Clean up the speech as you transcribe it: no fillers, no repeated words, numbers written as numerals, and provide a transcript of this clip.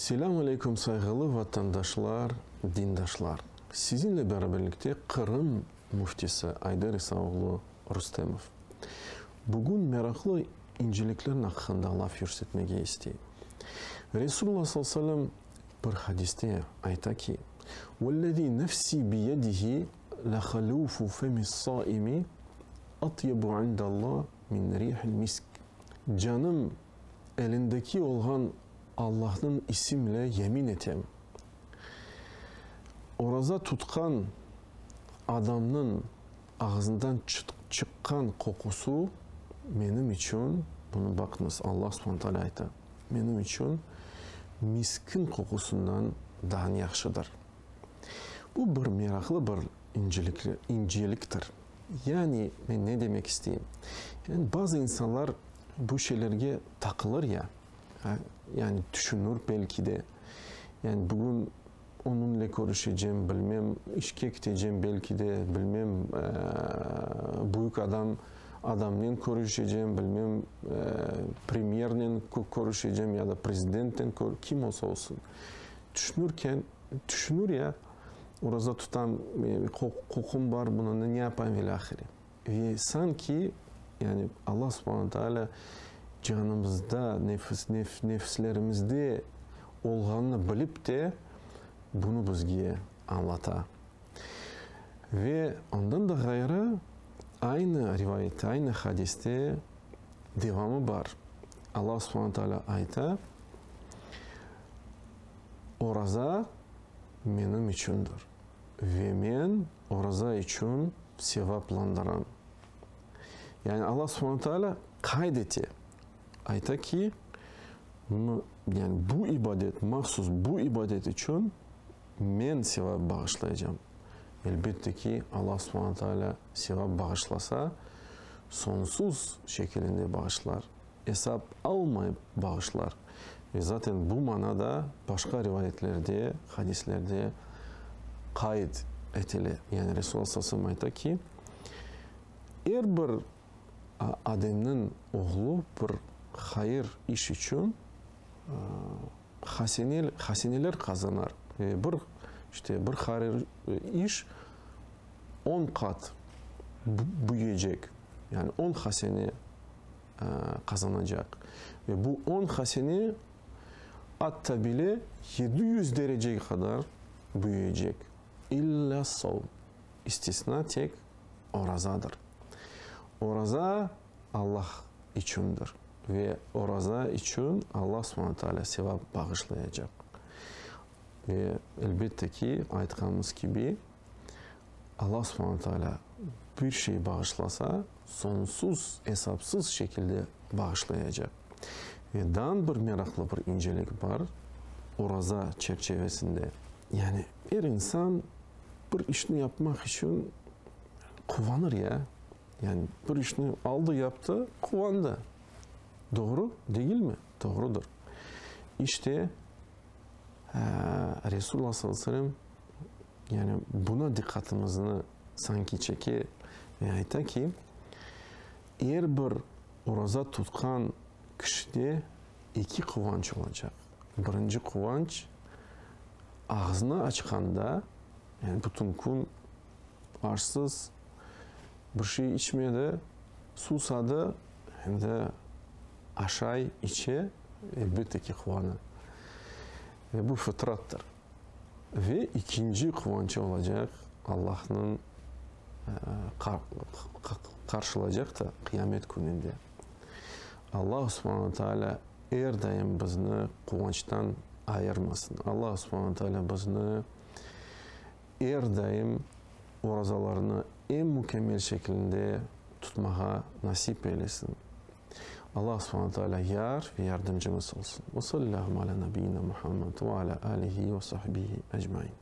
Selâm aleyküm sayğılı vatandaşlar, dindaşlar! Sizinle beraberlikte Qırım Müftisi Ayder İsa oğlu Rustemov. Bugün meraqlı inceliklerniñ aqqında laf yürsetmege isteyim. Resulullah sallallahu aleyhi ve sellem bir hadiste ayta ki, Vellezî nefsî biyedihi lehalûfu femis-sâimi atyebu indallah min rihil misk. Canım elindeki olğan Allahnıñ isimle yemin etem, oraza tutqan adamnıñ ağzından çıqqan qoqusı menim içün, bunı baqıñız, Allah subhane teala ayta, menim içün miskin qoqusından daa yahşıdır. Bu bir meraqlı bir inceliktir. Yani, men ne demek isteyim? Yani, bazı insanlar bu şeylerge taqılır ya, yani tüşünür belki de, yani bugün onıñle körüşecem, bilmem, işke ketecem belki de, bilmem, büyük adam, adamnen körüşecem, bilmem, premyernen körüşecem ya da prezidentten, kim olsa olsun. Tüşünürken, tüşünür ya, oraza tutam, qoqum bar, bunı ne yapayım velâhire. Ve sanki, yani Allah subhane teala canımızda, nefis, nef, nefislerimizde olğanını bilip de, bunı bizge añlata. Ve ondan da ğayrı, aynı rivayette, aynı hadiste devamı bar. Allah subhane teala ayta, Oraza menim içündir ve men oraza içün sevaplandıram. Yani Allah subhane teala qayd ete, ayta ki, yani bu ibadet, mahsus bu ibadet içün men sevap bağışlaycam. Elbette ki, Allah subhane teala sevap bağışlasa, soñsuz şekilinde bağışlar. Esap almayıp bağışlar. Ve zaten bu mana da başqa rivayetlerde, hadislerde qayd etile. Yani Resulullah sallallahu aleyhi ve sellem ayta ki, er bir Ademniñ oğlu bir hayır iş içün haseneler qazanar. Ve bir, işte, bir hayır iş on qat büyüyecek. Yani on hasene qazanacaq. Ve bu on hasene atta bile 700 derecege qadar büyüyecek. İllâ savm. İstisna tek orazadır. Oraza Allah içündir. Ve oraza içün Allah subhane teala sevap bağışlayacaq. Ve elbette ki, aytqanımız kibi, Allah subhane teala bir şey bağışlasa, soñsuz, esapsız şekilde bağışlayacaq. Ve daa bir meraqlı bir incelik bar oraza çerçevesinde. Yani er insan bir işni yapmaq içün quvanır ya. Yani bir işni aldı, yaptı, quvandı. Doğru, degilmi? Doğrudır. İşte, Resulullah sallallahu aleyhi ve sellem yani buna diqqatımıznı sanki çeke ve ayta ki, er bir oraza tutqan kişide eki quvanç olacaq. Birinci quvanç, ağzını açqanda, yani bütün kün aşsız, bir şey içmedi, susadı, endi aşay, içe, elbette ki, quvana. Ve bu fıtrattır. Ve ikinci quvançı olacaq, Allahnıñ qarşılaycaq da qıyamet kününde. Allah subhane taalâ er daim bizni quvançtan ayırmasın. Allah subhane taalâ bizni er daim orazalarnı eñ mükemmel şekilinde tutmağa nasip eylesin. Allah subhane taalâ yar ve yardımcımız olsun. Ve sallâhu alâ nabiyyina Muhammed ve alâ âlihi ve sahbihi ecmain.